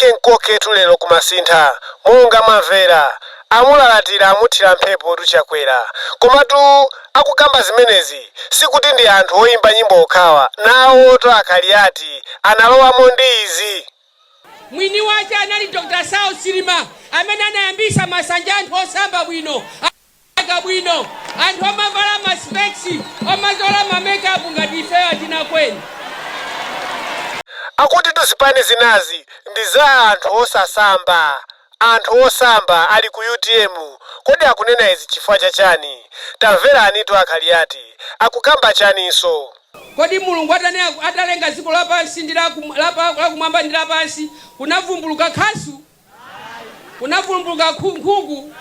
Nkenkenkoketu lero kumasintha. Monga mwamvera, amulalatira, amuthira mphepo Chakwera. Komatu akukamba zimenezi sikuti ndi anthu oyimba nyimbo okhawa, nawoto a Kaliati analowamo ndi izi. Mwini wache anali Dr Saulos Chilima amene anayambisa masanja, anthu osamba bwino, aka bwino, anthu omavala ma specs, omazola ma makeup ngati ifeyo atina kweni. Akuti tuzipani zinazi ndi za anthu osasamba, anthu osamba ali ku UTM. Kodi akunena izi chifukwa chachani? Tamverani tu a Kaliati akukamba chaninso. Kodi Mulungu atalenga dziko lapansi ndi lakumwamba ndi lapansi, kunavumbuluka khasu, kunavumbuluka nkhuku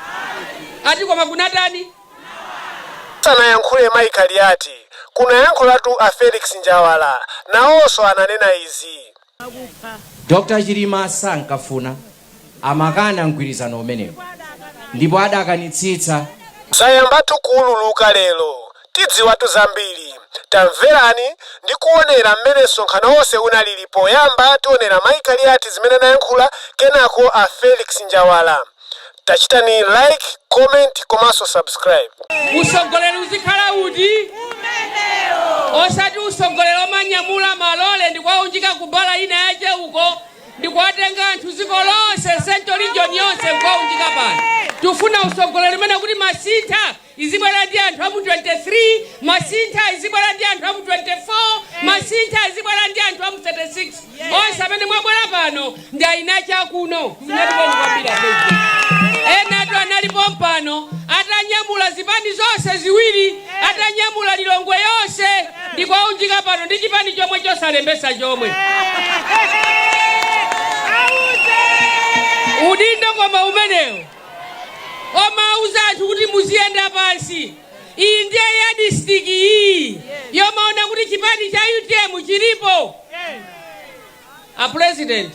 ati? Koma kunatani? Sanayankhule mayi Kaliati, kunayankhulatu a Felix Njawala, nawonso ananena izi. Dr Chilima sankafuna, amakana mgwirizano umenewu ndipo adakanitsitsa. Zayambatu kuululuka lero, tidziwatu zambiri. Tamverani ndi kuonera mmene msonkhano wonse unalili. Poyamba tionera mayi Kaliati zimene anayankhula, kenako a Felix Njawala. Tachitani like, comment komanso subscribe. Usogoleri uzikhala uti? Osati usogoleri omanyamula malole ndikuwaunjika kubala ina yache uko, ndikuwatenga anthu dziko lonse, Central Region yonse, nkuwaunjika pano. Tifuna usogoleri umene kuti masintha izibwera ndi anthu amu 23, masintha izibwera ndi anthu amu 24, masintha izibwera ndi anthu amu 36. Onse amene mwabwera pano ndi aina chakuno. Ndinatiponi kwambiri, President. Enatu analipo mpano atanyamula zipani zonse ziwiri, atanyamula Lilongwe yonse ndikuwaunjika pano ndi chipani chomwe chosalembesa chomwe. Udindo koma umenewo omauza anthu kuti muziyenda pansi. Iyi ndiye yardstick iyi yomaona kuti chipani cha UTM chilipo. A President,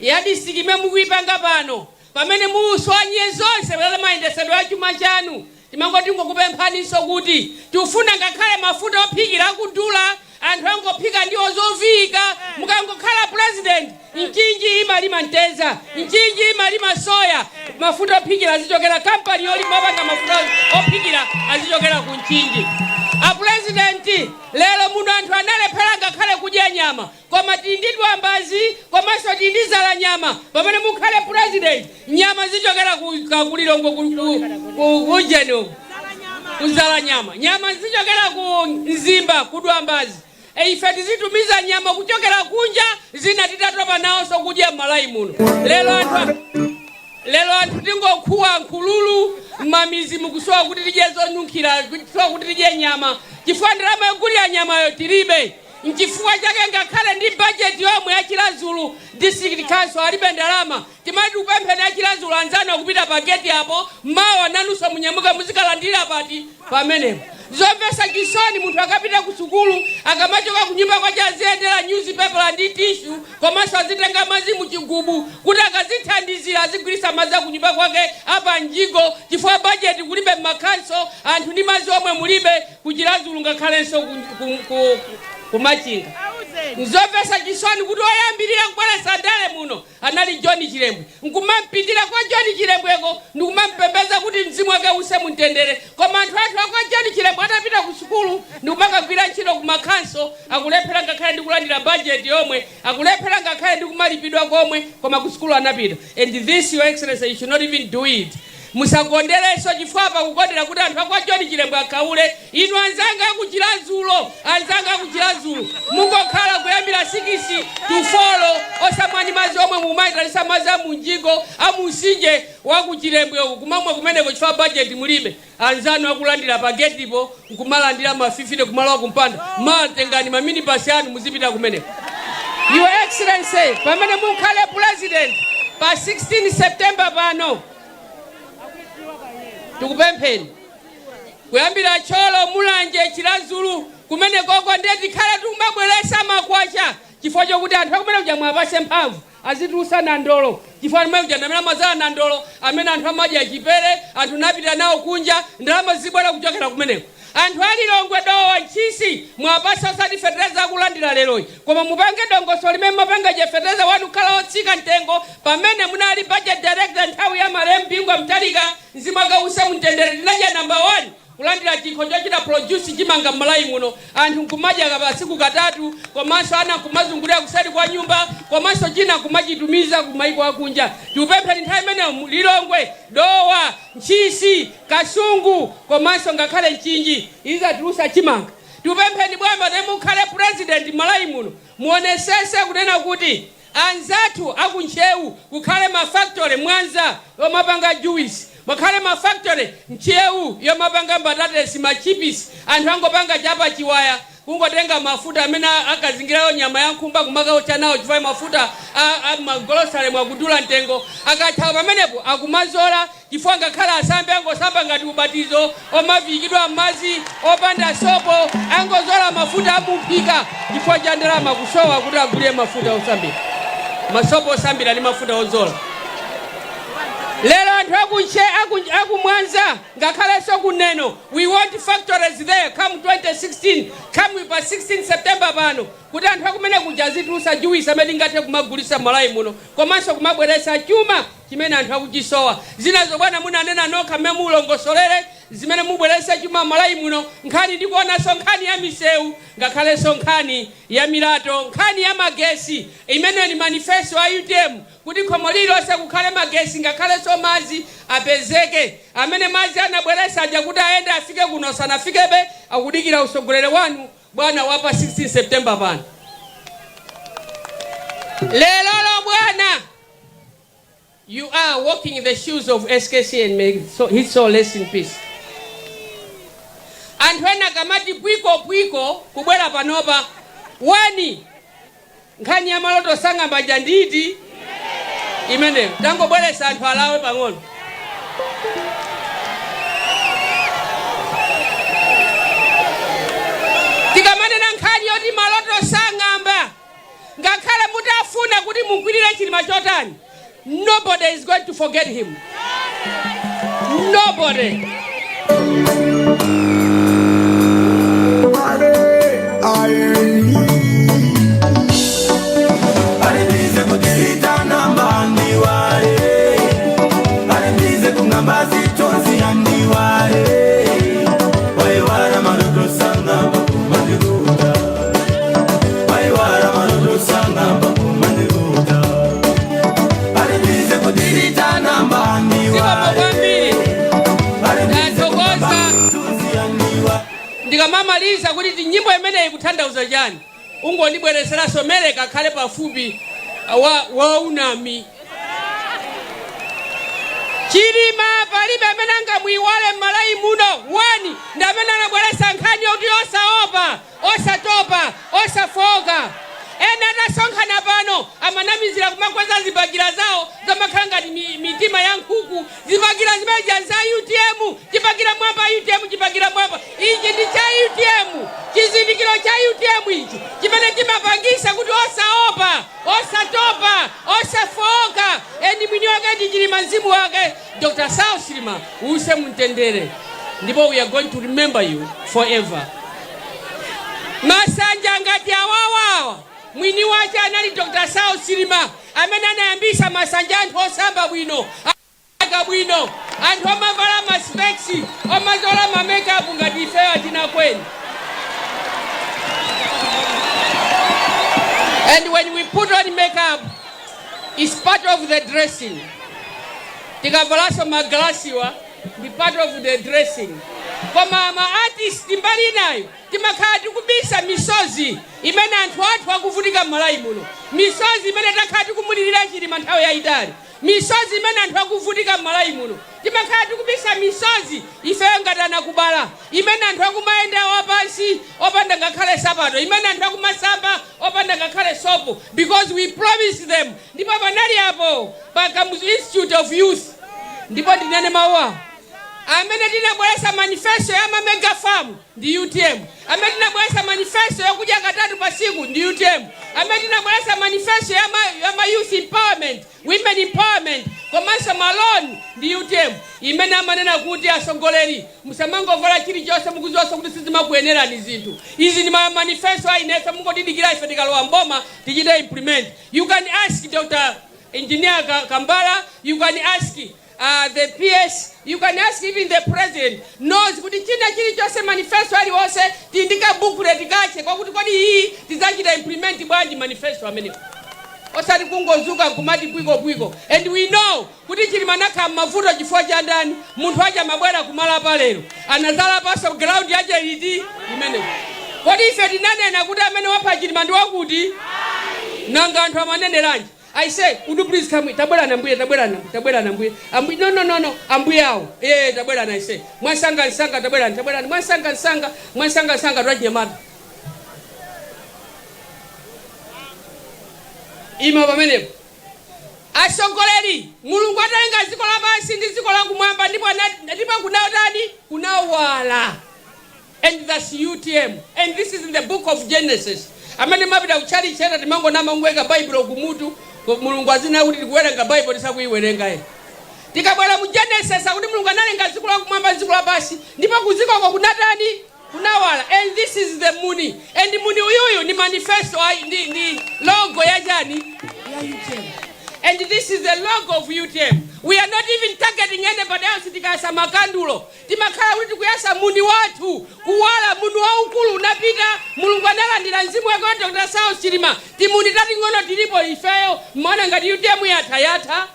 yardstick imene mukuyipanga pano pamene muswanye zonse pamene mayendesedwe a chuma chanu, timangoti ngokupemphaninso kuti tifuna ngakhale mafuta ophikira akudula, anthu angophika ndiwo zoviyika. Mukangokhala President, Mchinji imalima mteza, Mchinji imalima soya, mafuta ophikira azichokera kampani yolima opanga mafuta ophikira azichokera ku Mchinji. A President, lero muno anthu analephera ngakhale kudya nyama, koma tili ndi Dwambazi komanso tili ndi Zalanyama. Pamene mukhale President, nyama zichokera ku Lilongwe, kujeni uku kuzala nyama, nyama zichokera ku Mzimba, ku Dwambazi. E, ife tizitumiza nyama kuchokera kunja, zina titatopa nawonso kudya m'Malawi muno. Lero anthu tingokhuwa nkhululu m'mamizi, mukusowa kuti tidye zonunkhira, kusowa kuti tidye nyama, chifukwa ndalama yogulira nyamayo tilibe. Nchifukwa chake ngakhale ndi bajeti yomwe ya Chiradzulu District Council alibe ndalama. Timati kupempheni aChiradzulu anzanu akupita pa geti apo, mawa nanunso munyamuke muzikalandira pati pamenepo. Zomvetsa chisoni, munthu akapita ku sukulu, akamachoka ku nyumba kwache aziyendera newspaper ndi tissue, komanso azitenga madzi muchigubu kuti akazithandizira azigwiritsa madzi aku nyumba kwake apa mjigo, chifukwa bajeti kulibe m'makhanso, anthu ndi madzi omwe mulibe ku Chiradzulu ngakhalenso ku Machinga. Nzomvetsa chisoni kuti oyambirira kubweretsa ndale muno anali John Chilembwe, nkumampitira kwa John Chilembweko ndikumampembedza kuti mzimu wake use mumtendere, koma anthu athu akwa John Chilembwe atapita ku sukulu ndikumakagwira ntchito ku makhanso akulephera ngakhale ndi kulandira bajeti yomwe, akulephera ngakhale ndi kumalipidwa komwe, koma ku sukulu anapita. And this, Your Excellency, you should not even do it. Musakonderenso, chifukwa apa kukondera kuti anthu akwa John Chilembwe akhaule. Inu anzanga akuChiradzulu, anzanga akuChiradzulu, mungokhala kuyambira 6 to 4 osamwani madzi omwe mumayitanisa madzi amunjigo amunsinje wakuChilembwe uku kumamwa kumeneko, chifukwa bajeti mulibe. Anzanu akulandira pa getipo nkumalandira ma 50 kumalowa kumpanda matengani ma minibus anu muzipita kumeneko. Your Excellency, pamene mukhale President pa 16 September pano, tikupempheni kuyambira Thyolo, Mulanje, Chiradzulu kumene koko ndiye tikhale tikumabweresa makwacha, chifukwa chokuti anthu akumene kuja mwapase mphamvu azitiusa nandolo, chifukwa amene kuja ndamene amazala nandolo amene anthu amadya chipere, anthu napita nawo kunja, ndalama zibwera kuchokera kumeneko. Anthu a Lilongwe, Dowa, Ntchisi, mwapasa osati fetereza akulandira leroyi, koma mupange dongosolo limene mapanga je fetereza wanu kukhala otsika mtengo pamene munali budget director nthawi ya malemu Bingu Mutharika, mzimu wake uuse mumtendere. Tinadya number 1 kulandira chikho chochita produce chimanga m'Malawi muno, anthu nkumadya pasiku katatu, komanso ana nkumazungulira kuseri kwa nyumba, komanso china kumachitumiza ku maiko akunja. Tikupempheni nthawi imeneyo, Lilongwe, Dowa, Ntchisi, Kasungu komanso ngakhale Mchinji izatulusa chimanga. Tikupempheni bwana, ne mukhale president m'Malawi muno, muonesese kunena kuti anzathu akuntchewu kukhale mafactory, Mwanza yomapanga juice, mukhale mafactory Ntcheu yomapanga mbatatesi, machipisi. Anthu angopanga chapa chiwaya, kungotenga mafuta amene akazingirayo nyama ya nkhumba kumakaucha nawo, chifukwa mafuta a magolosale mwakudula mtengo. Akathawa pamenepo akumazola, chifukwa ngakhale asambe angosamba ngati ubatizo omaviikidwa m'madzi opanda sopo, angozola mafuta amumphika chifukwa cha ndalama kusowa kuti agulire mafuta osambira, masopo osambira ndi mafuta ozola. Lero anthu akuntche akumwanza ngakhalenso kuneno, we want factories there come 2016, come pa 16 September pano, kuti anthu akumene kuja azitulusa juice amene tingathe kumagulisa m'Malawi muno, komanso kumabweretsa chuma chimene anthu akuchisowa. Zinazo bwana munanena nokha mmene mulongosolere zimene mubweretse chuma m'Malawi muno. Nkhani ndikuonanso nkhani ya misewu, ngakhalenso nkhani ya milato, nkhani ya magesi imene ni manifesto a UTM, kuti khomo lililonse kukhale magesi, ngakhalenso madzi apezeke. Amene madzi anabweretsa aja kuti ayende afike kuno sanafikebe, akudikira usogoleri wanu bwana wapa 16 September pano. Lelolo bwana, you are walking in the shoes of SKC, and may his soul rest in peace. Anthu ena akamati pwiko pwiko kubwera panopa wani, nkhani ya maloto sang'amba nditi imeneyo. Tangobweresa anthu alawe pang'ono. Tikamanena nkhani yoti maloto sang'amba, ngakhale mutafuna kuti mugwirire Chilima chotani, nobody is going to forget him, nobody. Alibize kutilita namba ndiwale, alibize kungamba zitonzi yandiwale, waiwala maloto sangamba kumandikuta, waiwala maloto sangamba kumandikuta, alibize kutilita namba Zikomo ndiwale kwambiri. Alibize Ndathokoza. kungamba zitonzi yandiwale. Ndikamamaliza kuti nyimbo imeneyi kutanthauza chani, ungondibwereseranso Meleka akhale pafupi wa unami. Chilima palibe amene angamuiwale m'Malawi muno. Wani ndi amene anabweretsa nkhani yoti osaopa, osatopa, osafoka. Ena atasonkhana pano amanamizira kumakweza zibakira zawo zomakhala ngati mitima ya nkhuku, zibakira zimene za UTM, chibakira mwamba UTM, chibakira mwamba. Ichi ndi cha UTM, chizindikiro cha UTM ichi chimene chimapangisa kuti osaopa, osatopa, osafoka. Eni mwini wake ndi Chilima, mzimu wake Dr. Saulos Chilima uuse mumtendere, ndipo we are going to remember you forever. Masanja ngati awawawa, mwini wache anali Dr. Saulos Chilima amene anayambisa masanja, anthu osamba bwino, aka bwino, anthu omavala maspecs, omazola ma makeup ngati ifeyo atina kweni. And when we put on makeup, it's part of the dressing. Tikavalaso magalasiwa ndi part of the dressing. Koma ma artist mbali inayo timakhala tikubisa misozi imene anthu athu akuvutika m'Malawi muno, misozi imene takhala tikumulirira Chilima nthawi yayitali, misozi imene anthu akuvutika m'Malawi muno. Timakhala tikubisa misozi ifeyo ngati anakubala imene anthu akumayenda wapansi opanda ngakhale sapato, imene anthu akumasamba opanda ngakhale sopo, because we promised them. Ndipo panali apo pa Kamuzu Institute of Youth, ndipo ndinene mawu awo. Amene tinabweretsa manifesto ya ma mega farm ndi UTM. Amene tinabweretsa manifesto yakudya katatu pa siku ndi UTM. Amene tinabweretsa manifesto ya ma youth empowerment, women empowerment komanso ma loan ndi UTM. Imene amanena kuti asogoleri musamangovala chilichonse, mukuziwanso kuti sizimakuyenerani zinthu izi. Ndi ma manifesto ainefe, mungotidikira ife tikalowa mboma tichite implement. You can ask Dr. Engineer Kambala, you can ask the PS, you can ask even the president knows kuti china chilichonse, manifesto aliwonse tili ndi ka booklet kache kwakuti kodi iyi tidzachita implement bwanji manifesto amenewo, osati kungozuka nkumati bwikobwiko. And we know kuti Chilima anakhala m'mavuto chifukwa cha ndani? Munthu aja amabwera kumalapa lero, anazalapanso ground yache iti imeneyo. Kodi ife tinanena kuti amene wapha Chilima ndi wakuti? Nanga anthu amaneneranji? I say, would you please come? Tabwerani ambuye, tabwerani, tabwerani ambuye. Ambuye, no, no, no, no, ambuye awo. Eh, tabwerani I say. Mwansanga nsanga tabwerani, tabwerani. Mwansanga nsanga, mwansanga nsanga twachinyamata. Ima pamenepo. Asogoleri, Mulungu atalenga dziko lapansi ndi dziko lakumwamba, ndipo kunatani? Kunawala. And that's UTM. And this is in the book of Genesis. Amene mapita kuchali chena timangonama ngweka Bible kumutu, Mulungu azina kuti tikuwerenga Bible tisakuiwerenga ye. Tikabwera mu Genesis akuti Mulungu analenga dziko lakumwamba ndi dziko lapansi, ndipo kuzikoko kunatani? Kunawala. And this is the muni. And muni uyuyu ni manifesto ndi logo ya chani? Ya UTM. And this is the logo of UTM. We are not even targeting anybody else. Tikayasa makandulo timakhala kuti tikuyasa muni wathu kuwala. Muni waukulu unapita, Mulungu analandira mzimu wake wa Dr. Saulos Chilima. Timuni tating'ono tilipo ifeyo. Mmaona ngati UTM yatha? Yatha?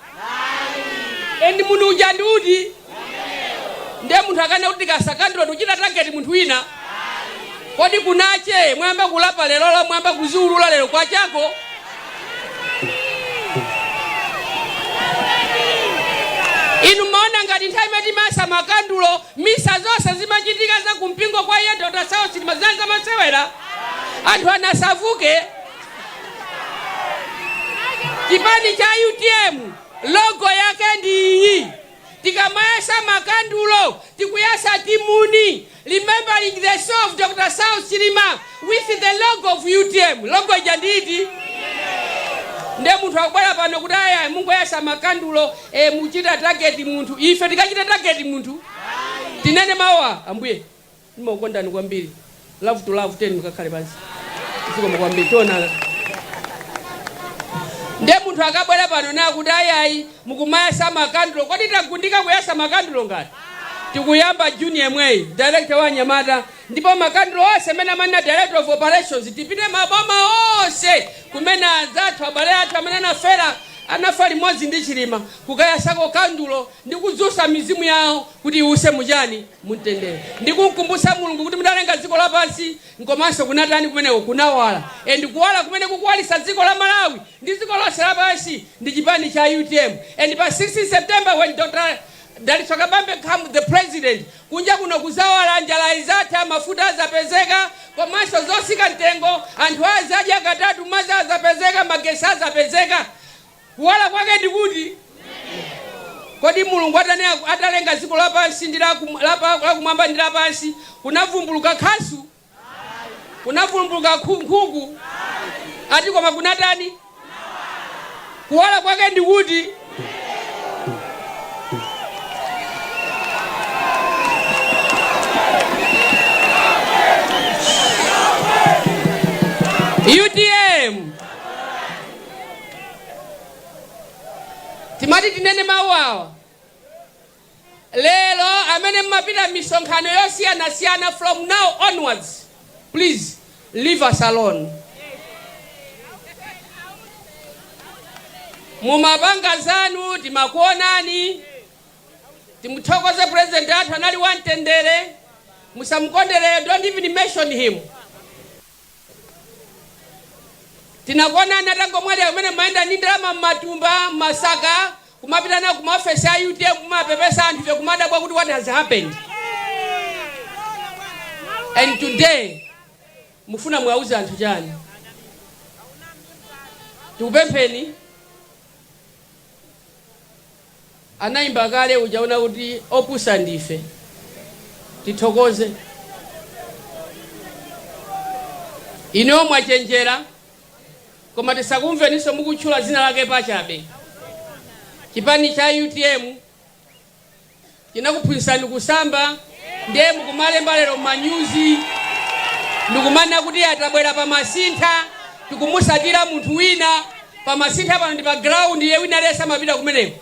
And muni uja ndi uti? Ndiye munthu akana kuti tikayasa kandulo tikuchita target munthu wina. Kodi kunache mwamba kulapa lero, mwamba kuziulula lero kwachako? Inu mmaona ngati nthawi imene timayasa makandulo, misa zonse zimachitika za kumpingo kwa iye Dr. Saulos Chilima zinali zamasewera? Anthu anasavuke. Chipani cha UTM logo yake ndi iyi. Tikamayasa makandulo tikuyasa timuni, remembering the soul of Dr. Saulos Chilima with the logo of UTM. Logo ija nditi? Nde munthu akubwera pano kuti aya mungoyasa makandulo, muchita target munthu. Ife tikachita target munthu? Tinene mawa, ambuye ndimakukondani kwambiri, love to love ten, mukakhale pansi, zikomo kwambiri, tionana. Nde munthu akabwera pano nakuti ayayi mukumayasa makandulo, kodi tagundika kuyasa makandulo? Ngati tikuyamba Juni yemweyi, director wa anyamata, ndipo makandulo onse amene amanena director of operations, tipite maboma onse kumene anzathu, abale athu amene anafera, anafa limodzi ndi Chilima, kukayasako kandulo ndi kudzusa mizimu yawo kuti iwuse muchani? Mumtendere, ndi kumkumbutsa Mulungu kuti mudalenga dziko lapansi nkomanso kunatani kumeneko? Kunawala. And kuwala kumene kukuwalisa dziko la Malawi ndi dziko lonse lapansi ndi chipani cha UTM. And pa 16 September, when Dr. Dalitso Kabambe come the president, kunja kuno kuzawala, njala izatha, mafuta azapezeka komanso zosika mtengo, anthu azadya katatu, madzi azapezeka, magesi azapezeka. Kuwala kwake ndikuti? Kodi Mulungu atalenga dziko lapansi ndi lakumwamba ndi lapansi, kunavumbuluka khasu? Kunavumbuluka nkhuku? Ati koma kunatani? Kuwala kwake ndikuti? UTM. Timati tinene mawu awa lero: amene mmapita misonkhano yosiyanasiyana, from now onwards, please leave us alone. Mumapanga zanu, timakuonani. Timuthokoze president athu, anali wamtendere. Musamukonderere, don't even mention him. Tinakuonani atangomwalira kumene mayenda ndi ndalama mmatumba, mmasaka, kumapita nawo kumaofesi a UTM, kumapepesa anthu. Ife kumadabwa kuti what has happened? And today mufuna mwauze anthu chani? Tikupempheni. Anayimba kale ujaona kuti opusa ndife, tithokoze inuyo mwachenjera, koma tisakumveninso mukutchula dzina lake pachabe. Chipani cha UTM chinakuphunzitsani kusamba, ndiye mukumalemba lero m'manyuzi ndikumanena kuti atabwera pamasintha tikumusatira munthu wina. Pamasintha pano ndi pa ground ye, wina aliyense amapita kumeneko.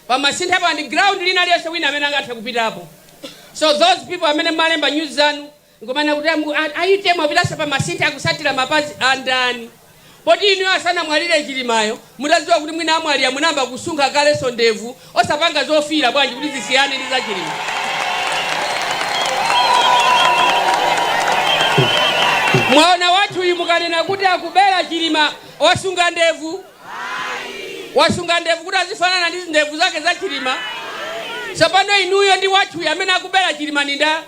Pamasintha pano ndi ground lina aliyense wina amene angathe kupitapo. So those people amene malemba news zanu nkumanena kuti a UTM apitanso pamasintha akusatira mapazi andani, poti inuyo asanamwalire Chilimayo mutadziwa kuti mwina amwalira munayamba kusunkha kalenso ndevu, osapanga zofira bwanji kuti zisiyane ndi za Chilima? Mwaona wathuyu, mukanena kuti akubera Chilima, wasunga ndevu, wasunga ndevu kuti azifanana ndi ndevu zake za Chilima. Tsopano inuyo ndi wathuyu, amene akubera Chilima ni nda?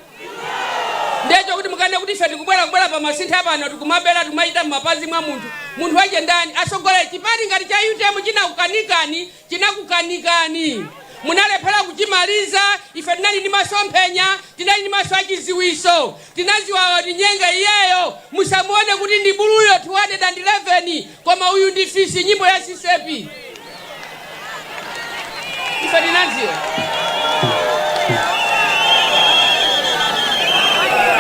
Ndecho kuti mukane kuti ife tikubwera kubwera pa masintha pano tikumabera, tikumachita m'mapazi mwa munthu. Munthu wache ndani? Asogolere chipani ngati cha UTM chinakukanikani, chinakukanikani, munalephera kuchimaliza. Ife tinali ndi masomphenya, tinali ndi maso achiziwiso, tinaziwa kuti nyenga iyeyo musamuone kuti ndi buluyo 211, koma uyu ndi fisi, nyimbo ya sisepi. Ife tinaziwa.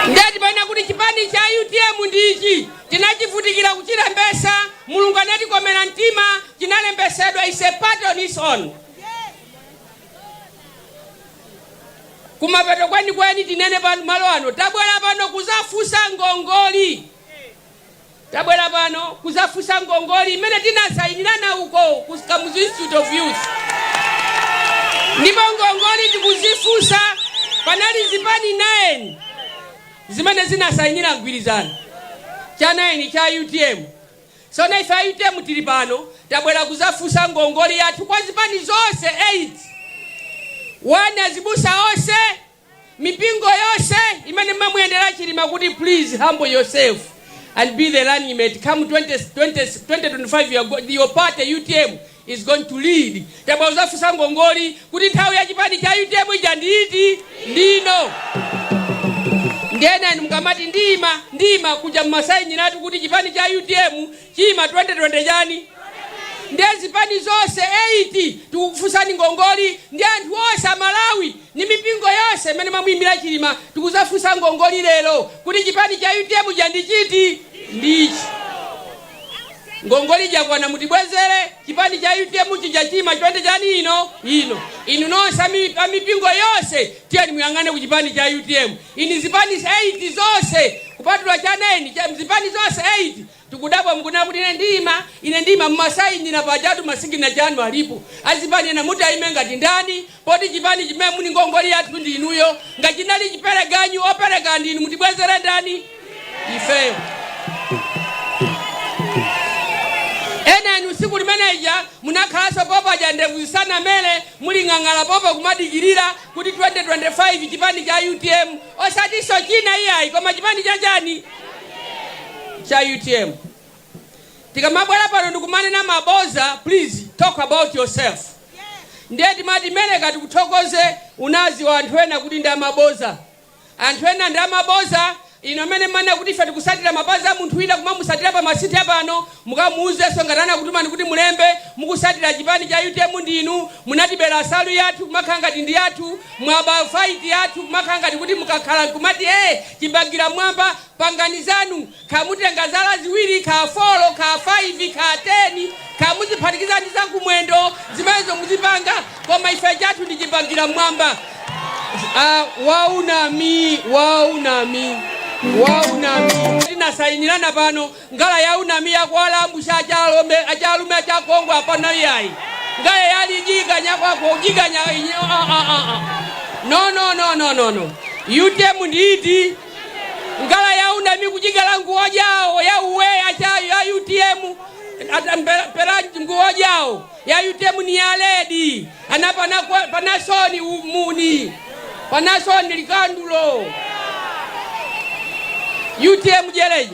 Ndeti pena kuti chipani cha UTM ndichi tinachivutikira kuchilembesa, Mulungu anatikomera mtima, chinalembesedwa, is a party on its own. Kumapeto kwenikweni tinene pano malo ano, tabwera pano kuzafusa ngongoli, tabwera pano kuzafusa ngongoli imene tinasayinirana uko ku Kamuzu Institute of Youth. Ndipo ngongoli tikuzifusa, panali zipani 9 zimene zinasayinira mgwirizano, cha 9 cha UTM. Sona ife a UTM tili pano, tabwera kuzafusa ngongoli yathu kwa zipani zonse 8, 1 azibusa onse, mipingo yonse imene mamuyendera Chilima kuti please humble yourself and be the running mate come 20, 20, 2025, your party UTM is going to lead. Tabwera kuzafusa ngongoli kuti nthawi ya chipani cha UTM ija ndiiti ndino. Ndiyena mukamati ndima ndima kuja mmasayiniratu kuti chipani cha UTM chima 2020 chani. Ndiye zipani zonse 8 tikukufunsani ngongoli, ndi anthu onse Amalawi ndi mipingo yonse imene mamuyimira Chilima, tikuzafunsa ngongoli lero kuti chipani cha UTM ja ndichiti ndichi. Ngongoli jakwana, mutibwezere. Chipani cha UTM chija chima 20 chani ino ino. Inu nonse amipingo yonse, tiyeni muyang'ane ku chipani cha UTM. Ini zipani 8 zonse kupatula cha 9 cha zipani zonse 8 tikudabwa mukunena kuti ine ndima, ine ndima. Mmasayinira pajatu, ma signature anu alipo. Azipani ena mutayime ngati ndani, poti chipani chimene muli ngongoli yathu ndi inuyo? Ngachinali chipereganyu, opereka ndinu, mutibwezere ndani? Ifeyo. Ena inu tsiku limeneja munakhalanso popaja ndevu zisanamere, muli ng'ang'ala popa kumadikirira kuti 2025 chipani cha UTM, osatinso china iyayi, koma chipani cha chani cha UTM. Tikamabwera pano ndikumanena maboza, please talk about yourself. Ndiye timati meneka tikuthokoze, unaziwa anthu ena kuti ndi amaboza, anthu ena ndi amaboza. Ino amene mana kuti ife tikusatira mapazi a munthu wina, kumamusatira pa masintha pano, mukamuuzenso ngati anakutumani kuti mulembe mukusatira chipani cha UTM ndinu munatibera nsalu yathu kumakhala ngati ndi yathu, mwaba fight yathu kumakhala ngati kuti mukakhala nkumati e chibagira mwamba. Pangani zanu, khamutenga zala ziwiri, kha 4, kha 5, kha 10, kha muziphatikiza ndi zakumwendo zimenezo muzipanga, koma ife chathu ndi chibagira mwamba. Waunami, waunami, waunami tinasayinirana pano ngala ya unami yakualambusha achalome achalume achakongo apana iyayi ngala yalijiganya kwako ujiganya. Ah, ah, ah, ah. No, no, no, no, no, no. UTM ndiiti ngala ya unami kujigala nguo jawo ya uwe acha ya UTM pera nguo jawo ya UTM ni ya red ana pana panasoni muni panasoni likandulo UTM jeleje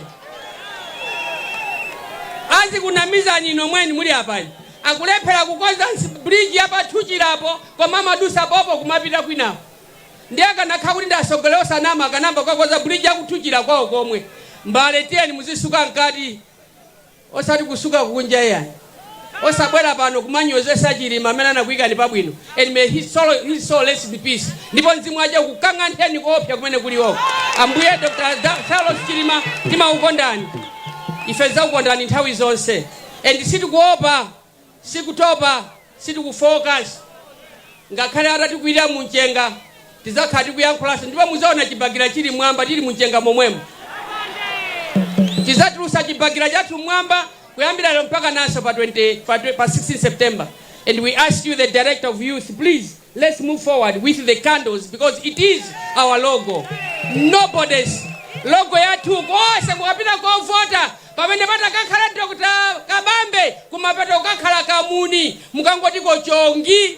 azi kunamizani ino mweni muli apayi. Akulephera kukonza bridge yapathuchirapo, koma amadusa popo kumapita kwinapo. Ndiye akanakhala kuti ndi atsogoleri osanama, akanamba kukakonza bridge yakuthuchira kwawo komwe. Mbale, tiyeni muzisuka mkati, osati kusuka kunja iyani. Osabwera pano kumanyozesa Chilima amene anakuyikani pabwino. And may his soul rest in peace. Ndipo mzimu wache kukang'antheni koopsa kumene kuliwoko. Ambuye Dr. Saulos Chilima, timakukondani ife, zakukondani nthawi zonse, and sitikuopa, sikutopa, sitikufocus. Ngakhale atatikwirira mumchenga, tidzakhala tikuyankhulanso, ndipo muzaona chibakera chili mwamba tili mumchenga momwemo. Tidzatulusa chibakera chathu mwamba kuyambira lero mpaka naso pa 20, pa, 20 pa 16 September. And we ask you, the director of youth, please, let's move forward with the candles because it is our logo, nobody's logo yathu. Konse kukapita kovota, pamene patakakhala Dr. Kabambe, kumapeto kukakhala kamuni, mukangotiko chongi.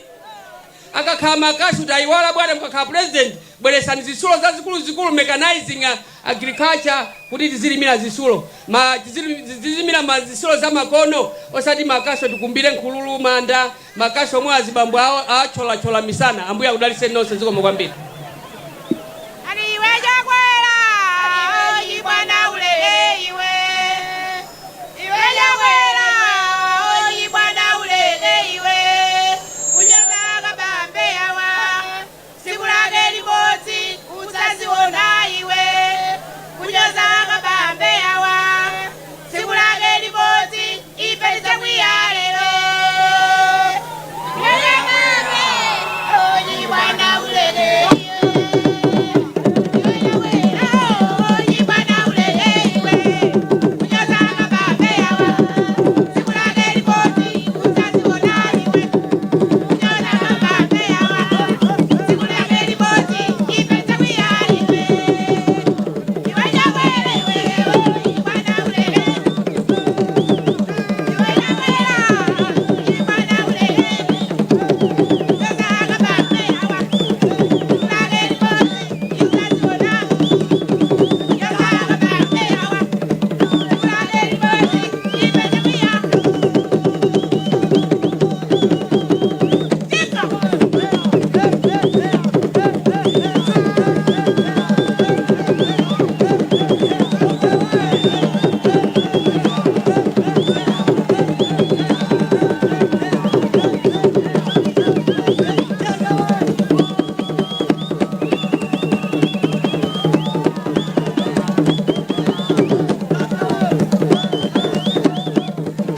Akakhala makasu, tayiwala bwana. Mukakhala president, bweresani zisulo zazikuluzikulu, mechanizing agriculture, kuti tizilimira zisulo ma tizilimira ma zisulo za makono, osati makaso tikumbire nkhululu manda, makaso omwe azibambo awo acholachola misana. Ambuye akudalitseni nonse. Zikomo kwambiri. Ani iwe Chakwera, oyibwana ulele iwe. Iwe Chakwera, oyibwana ulele iwe. Kunyoza Kabambe awa. Siku lake limodzi usaziona iwe. Kunyoza Kabambe awa. Siku lake limodzi ife tidzakwiya lero. Iwe Kabambe, oyibwana ulele iwe. Oyibwana ulele iwe. Kunyoza Kabambe awa. Siku lake limodzi usaziona iwe. Kunyoza Kabambe awa. Siku lake limodzi ife tidzakwiya iwe. Iwe Chakwera iwe, oyibwana ulele. Iwe Chakwera, oyibwana ulele. Kunyoza Kabambe awa. Siku lake limodzi usaziona. Kunyoza Kabambe awa. Siku lake limodzi ife tidzakwiya.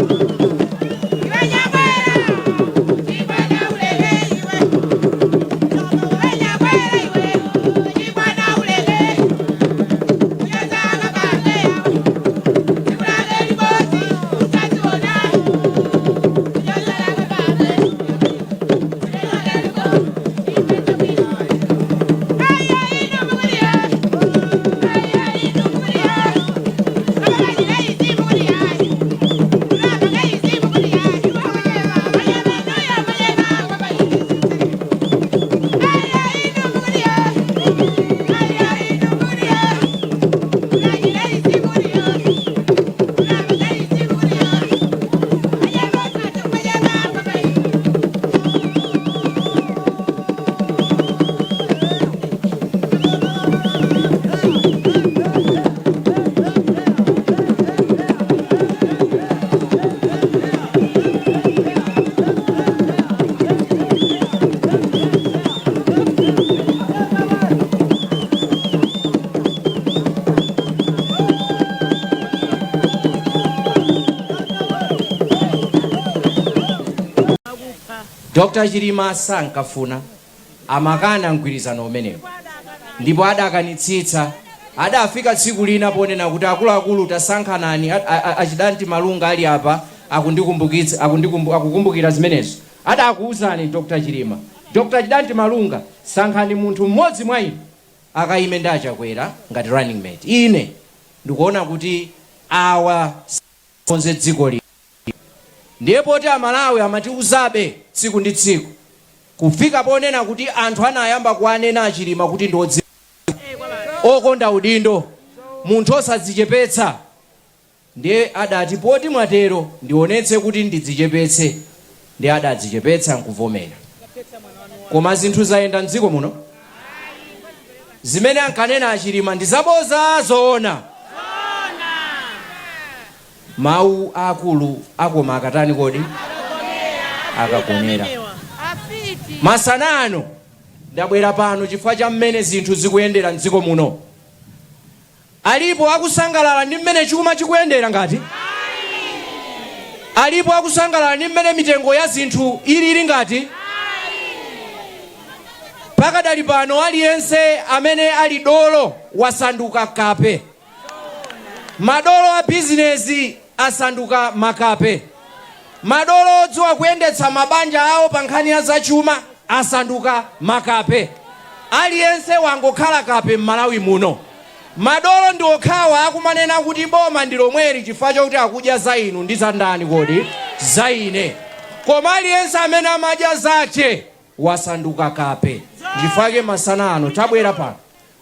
Iwe Chakwera, chibwana ulele iwe. Iwe Chakwera iwe, chibwana ulele. Kunyoza Kabambe awa. Siku lake limodzi usaziona. Kunyoza Kabambe. Siku lake limodzi ife tidzakwiya. Aya ino mukuliya. Aya ino mukuliya. Abakazi izi mukuliya. Dr. Chilima sankafuna, amakana mgwirizano umenewo, ndipo adakanitsitsa. Adafika tsiku lina ponena kuti, "Akuluakulu, tasankhanani." Achidanti Malunga ali apa akundikumbukitsa, akukumbukira zimenezo. Adakuwuzani Dr. Chilima, "Dr. Chidanti Malunga, sankhani munthu mmodzi mwa inu akayime ndi Achakwera ngati running mate. Ine ndikuona kuti awa konze dziko lino." Ndiye poti Amalawi amatiuzabe tsiku ndi tsiku, kufika ponena kuti anthu anayamba kuanena Achilima kuti ndi okonda udindo, munthu osadzichepetsa. Ndiye adati, "Poti mwatero, ndionetse kuti ndidzichepetse." Ndi adadzichepetsa nkuvomera. Koma zinthu zayenda mdziko muno? Zimene ankanena a Chilima ndi zaboza zoona? Mawu aakulu akoma akatani kodi? Akagonera. Masana ano ndabwera pano chifukwa cha mmene zinthu zikuyendera mdziko muno. Alipo akusangalala ndi mmene chuma chikuyendera ngati? Alipo akusangalala ndi mmene mitengo ya zinthu ilili ngati? Pakadali pano aliyense amene ali dolo wasanduka kape. Madolo a bizinezi asanduka makape. Madolo odziwa kuyendetsa mabanja awo pa nkhani ya zachuma asanduka makape. Aliyense wangokhala kape m'Malawi muno. Madolo ndi okhawa akumanena kuti boma ndi lomweli chifukwa chokuti akudya za inu ndi za ndani kodi? Za ine. Koma aliyense amene amadya zache wasanduka kape. Nchifukwa chake masana ano tabwera pano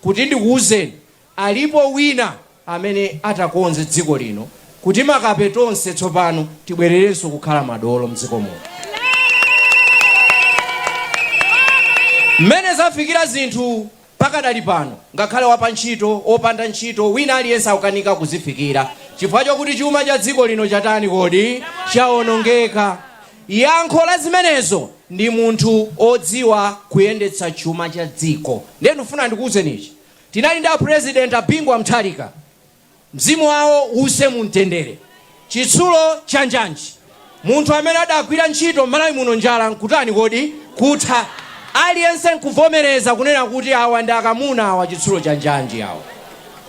kuti ndikuuzeni Alipo wina amene atakonze dziko lino kuti makape tonse tsopano tibwererenso kukhala madolo mdziko muno. Mmene zafikira zinthu pakadali pano, ngakhale wapantchito, opanda ntchito, wina aliyense akukanika kuzifikira chifukwa chokuti chuma cha dziko lino chatani kodi? Chaonongeka. Yankho la zimenezo ndi munthu odziwa kuyendetsa chuma cha dziko. Ndiye ndikufuna ndikuuzeni ichi. Tinali ndi a president a Bingu wa Mutharika, mzimu wawo uuse mu mtendere, chitsulo cha njanji, munthu amene adagwira ntchito m'Malawi muno njala nkutani kodi? Kutha. Aliyense nkuvomereza kunena kuti awa ndi akamuna awa chitsulo cha njanji awa.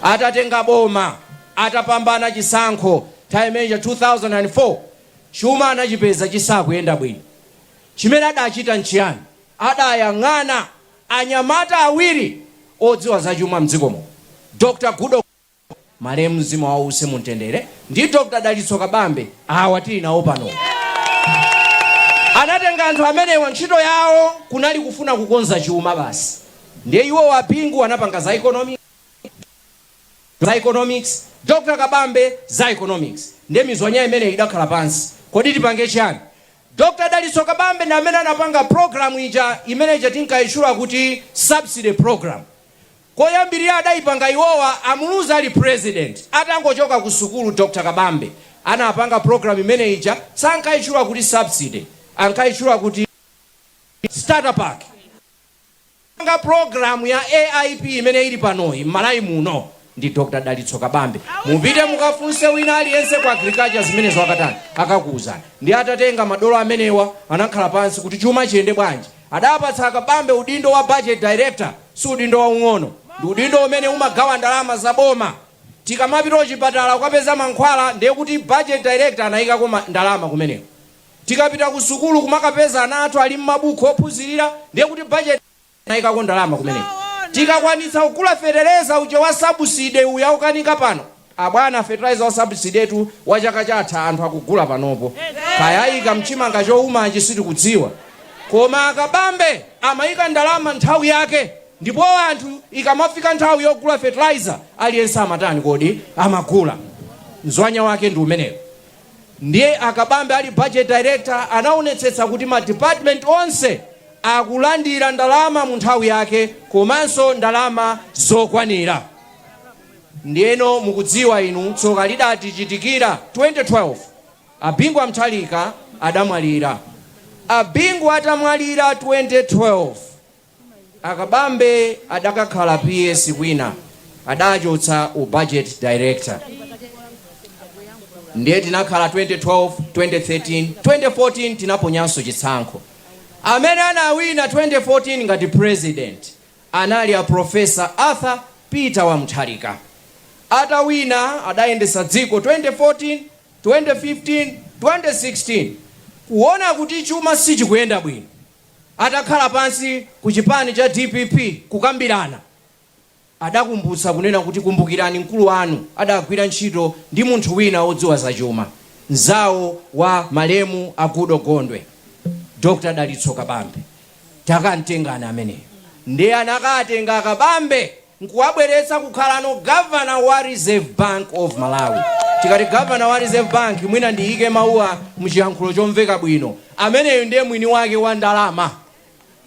Atatenga boma, atapambana chisankho nthawi imene ija 2004, chuma anachipeza chisakuyenda bwino. Chimene adachita nchiyani? Adayang'ana anyamata awiri odziwa za chuma mdziko muno, Dr Goodall Gondwe, malemu mzimu wawo uuse mumtendere, ndi Dr Dalitso Kabambe, awa tili nawo panowa. Anatenga anthu amenewa ntchito yawo kunali kufuna kukonza chuma basi. Ndiye iwowa a Bingu anapanga za economy, za economics, Dr Kabambe za economics. Ndiye mizwanya imeneyi idakhala pansi, kodi tipange chiyani? Dr Dalitso Kabambe ndi amene anapanga program ija imene ija tinkayitchula kuti subsidy program. Koyambirira adaipanga iwowa a Muluzi ali president. Atangochoka ku sukulu Dr Kabambe anapanga program imene ija sankayitchula kuti subsidy ankayitchula kuti starter pack. Anapanga program ya AIP imene ili panoyi m'Malawi muno ndi Dr Dalitso Kabambe. Mupite mukafunse wina aliyense ku agriculture zimenezo akatani? Akakuuzani. Ndiye atatenga madolo amenewa anakhala pansi kuti chuma chiyende bwanji. Adapatsa a Kabambe udindo wa budget director, si udindo waung'ono. Ndi udindo umene umagawa ndalama za boma. Tikamapita kuchipatala kukapeza mankhwala ndiye kuti budget director anaikako ndalama kumeneko. Tikapita ku sukulu kumakapeza ana athu ali mmabuku ophunzilira ndiye kuti budget inaikako ndalama kumeneko. Tikakwanitsa kugula fetereza uja wa subsidy uyu akukanika pano, abwana fertilizer wa subsidy tu wa chaka chatha anthu akugula panopo. Kaya aika mchimanga choumachi sitikudziwa. Koma a Kabambe amaika ndalama nthawi yake ndipo anthu ikamafika nthawi yogula fertilizer aliyense amatani kodi? Amagula. Mzwanya wake ndi umenewo. Ndiye a Kabambe ali budget director anaonetsetsa kuti ma department onse akulandira ndalama mu nthawi yake komanso ndalama zokwanira. Ndiyeno mukudziwa inu tsoka lidatichitikira 2012 a Bingu wa Mutharika adamwalira. A Bingu atamwalira 2012 A Kabambe adakakhala PS kwina adachotsa u budget director ndiye tinakhala 2012, 2013, 2014 tinaponyanso chitsankho. Amene anawina 2014 ngati president anali a Professor Arthur Peter wa Mutharika. Atawina adayendetsa dziko 2014, 2015, 2016 kuona kuti chuma sichikuyenda bwino. Atakhala pansi ku chipani cha dpp kukambirana, adakumbutsa kunena kuti kumbukirani mkulu wanu adagwira ntchito ndi munthu wina wodziwa za chuma, mzawo wa malemu a Goodall Gondwe, Dr Dalitso Kabambe. Takamtengani ameneyo. Ndiye anakatenga a Kabambe nkuwabweretsa kukhalano Governor wa Reserve Bank of Malawi. Tikati Governor wa Reserve Bank, mwina ndiyike mawuwa mchiyankhulo chomveka bwino, Ameneyo ndiye mwini wake wa ndalama,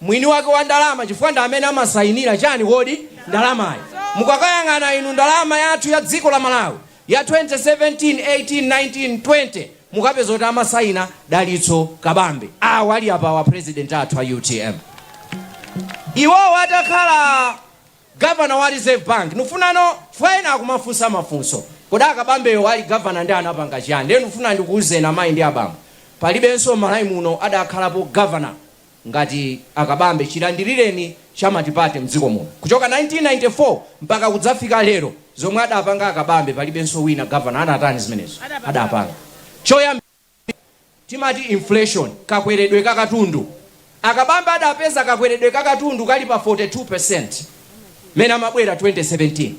mwini wake wa ndalama, chifukwa ndi amene amasayinira chani kodi? Ndalamayo. Mukakayang'ana inu ndalama yathu ya dziko la Malawi ya 2017, 18, 19, 20, mukapeza kuti amasayina Dalitso Kabambe. Awa ali apa wa president athu a UTM. Iwowo atakhala gavana wa Reserve Bank, nufunano fwena akumafunsa mafunso, kodi akabambeyo ali gavana ndi anapanga chiyani? Ndiye ndifuna ndikuwuzeni amayi ndi abambo, palibenso Malawi muno adakhalapo gavana ngati akabambe chilandirireni cha multiparty mdziko muno. Kuchoka 1994 mpaka kudzafika lero, zomwe adapanga akabambe palibenso wina gavana adatani zimenezo adapanga. Choyamba timati inflation, kakweredwe kakatundu. Akabambe adapeza kakweredwe kakatundu kali pa 42% mene amabwera 2017.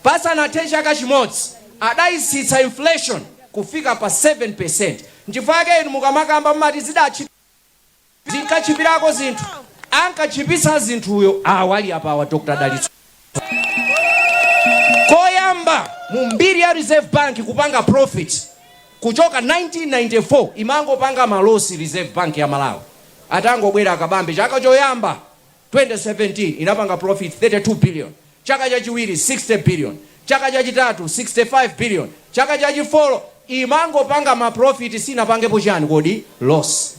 Pasanathe chaka chimodzi adayitsitsa inflation kufika pa 7%. Nchifukwa inu mukamakamba mumati zinkachipirako zinthu, ankachipisa zinthuyo awa ali apawa, Dr Dalitso. Koyamba mu mbiri ya Reserve Bank kupanga profit. Kuchoka 1994 imangopanga ma loss Reserve Bank ya Malawi. Atangobwera akabambe, chaka choyamba 2017 inapanga profit 32 billion, chaka chachiwiri 60 billion, chaka chachitatu 65 billion, chaka chachi four imangopanga ma profit, sinapangepo chani kodi? Loss.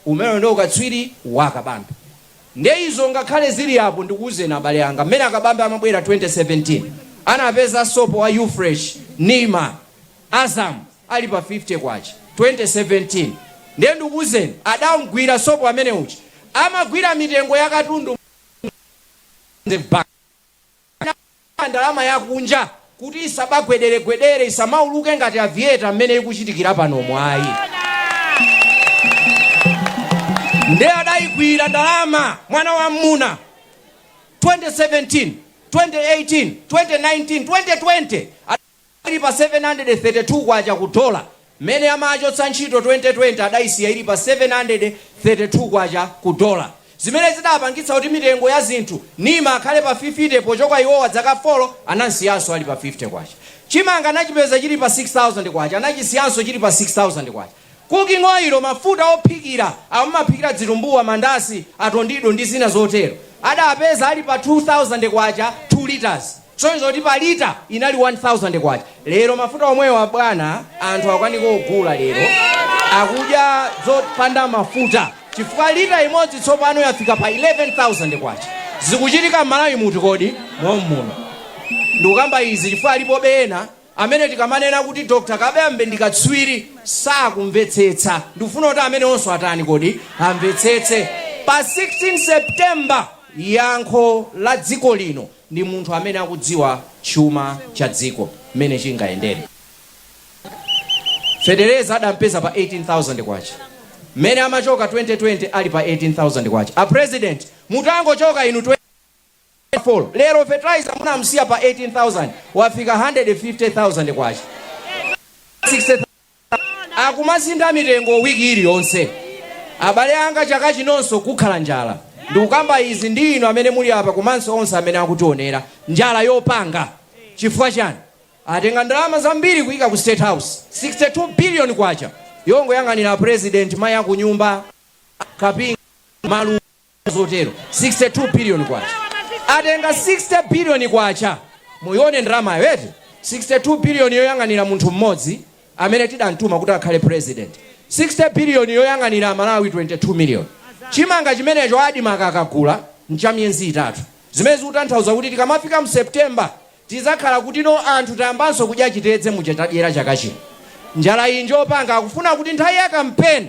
Umene ndio ukatswiri wa akabambe. Nde izo ngakhale zili apo, ndikuwuzeni abale anga, mmene akabambe amabwera 2017 anapeza sopo wa Ufresh, Nima, Azam ali pa 50 kwacha 2017. Ndiye ndikuwuzeni, adamgwira sopo amene uchi amagwira mitengo ya katundu bank, ndalama yakunja kuti isabagwederegwedere, isamauluke ngati aviator mmene ikuchitikira pano mwayi. Nde adayigwira ndalama mwana wa mmuna 2017, 2018, 2019, 2020 ali pa 732 kwacha ku dola. Mmene amachotsa ntchito 2020 adayisiya ili pa 732 kwacha ku dola, zimene zidapangitsa kuti mitengo ya zinthu, Nima akhale pa 50. Pochoka iwowa zaka 4 anasiyanso ali pa 50 kwacha. Chimanga anachipeza chili pa 6000 kwacha, anachisiyanso chili pa 6000 kwacha. Cooking oil, mafuta ophikira amaphikira zitumbuwa, mandasi, atondido ndi zina zotero, adapeza ali pa 2000 kwacha 2 liters, sonzo kuti pa lita inali 1000 kwacha. Lero mafuta omwewa, bwana, anthu akwanika ogula. Lero akudya zopanda mafuta chifukwa lita imodzi tsopano yafika pa 11,000 kwacha. Zikuchitika m'Malawi muti kodi? Mommuno. Ndikukamba izi chifukwa alipobe ena amene tikamanena kuti Dr Kabambe ndi katswiri sakumvetsetsa. Ndikufuna kuti amene onso atani kodi? Amvetsetse. Pa 16 September yankho la dziko lino ndi munthu amene akudziwa chuma cha dziko mmene chingayendere. Fetereza adampeza pa 18,000 kwacha. Mmene amachoka 2020 ali pa 18,000 kwacha. A president, mutangochoka inu 24, lero fertilizer munamsiya pa 18,000 wafika 150,000 kwacha, 60,000. Akumasintha mitengo wiki iliyonse. Abale anga, chaka chinonso kukhala njala. Ndikukamba izi ndi inu amene muli apa komanso onse amene akutionera. Njala yopanga chifukwa chani? Atenga ndalama zambiri kuyika ku State House, 62 billion kwacha yongoyang'anira president, mayi akunyumba, kapinga, malu zotero. 62 billion kwacha, atenga 60 billion kwacha. Muione ndalamayo eti? 62 billion yoyang'anira munthu mmodzi amene tidamtuma kuti akhale president, 60 billion yoyang'anira Malawi 22 million. Chimanga chimenecho ADMARC akagula ncha miyezi 3, zimene zikutanthauza kuti tikamafika mu September tizakhala kuti no, anthu tayambanso kudya chitedze muja tadyera chaka chino. Njala iyi njopanga. Akufuna kuti nthawi ya kampeni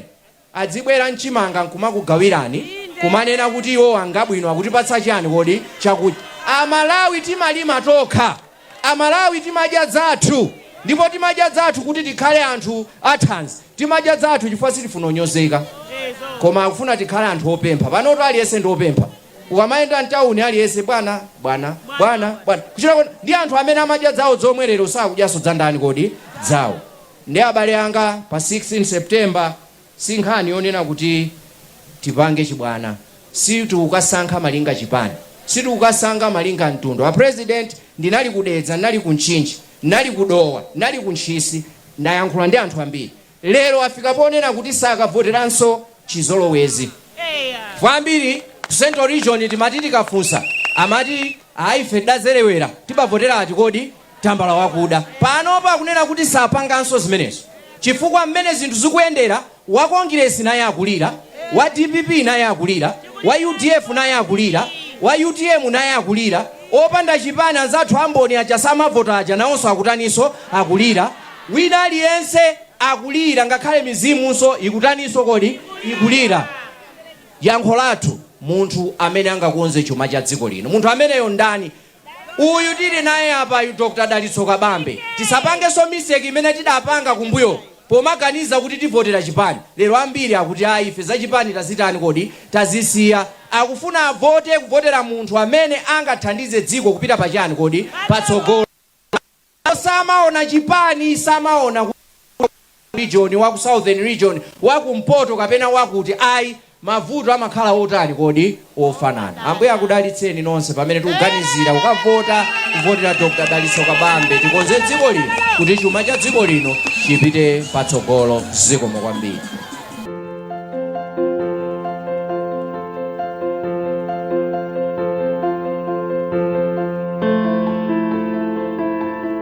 adzibwera mchimanga nkumakugawirani, kumanena kuti iwo angabwino, akutipatsa chani kodi? Chakudya. Amalawi timalima tokha, Amalawi timadya zathu, ndipo timadya zathu kuti tikhale anthu athanzi. Timadya zathu chifukwa sitifuna onyozeka, koma akufuna tikhale anthu opempha. Panoto aliyense ndi opempha. Ukamayenda mtawuni aliyense bwana, bwana, bwana, bwana. Kuchita ndi anthu amene amadya zawo zomwe lero sakudyanso dzandani kodi? Zawo. Ndi abale anga, pa 16 September si nkhani yonena kuti tipange chibwana. Sitikukasankha malinga chipani, sitikukasankha malinga mtundu. A president, ndinali kudedza, ndinali ku Mchinji, ndinali kudowa, ndinali ku Ntchisi, ndayankhula ndi anthu ambiri. Lero afika ponena kuti sakavoteranso Chizolowezi. Kwambiri ku Central Region timati tikafunsa, amati ayi, ife tidazerewera, tibavotera ati kodi tambala wakuda. Panopa akunena kuti sapanganso zimenezo, chifukwa mmene zinthu zikuyendera, wa Kongiresi naye akulira, wa DPP naye akulira, wa UDF naye akulira, wa UTM naye akulira, opanda chipani anzathu amboni aja samavota aja nawonso akutaninso? Akulira. Wina aliyense akulira, ngakhale mizimunso ikutaninso kodi? Ikulira. Yankho lathu, munthu amene angakonze chuma cha dziko lino, munthu ameneyo ndani? Uyu tili naye apa, uyu Dr Dalitso Kabambe. Tisapangenso mistake imene tidapanga kumbuyo pomaganiza kuti tivotera chipani. Lero ambiri akuti ayi, ife za chipani tazitani kodi? Tazisiya. Akufuna avote, kuvotera munthu amene angathandize dziko kupita pachani kodi? Patsogolo. Samaona chipani, samaona region, waku Southern Region, wakumpoto kapena wakuti, ayi, mavuto amakhala otani kodi? Ofanana. Ambuye akudalitseni nonse pamene tikuganizira kukavota, kuvotera Dr Dalitso Kabambe. Tikonze dziko lino kuti chuma cha dziko lino chipite patsogolo. Zikomo kwambiri.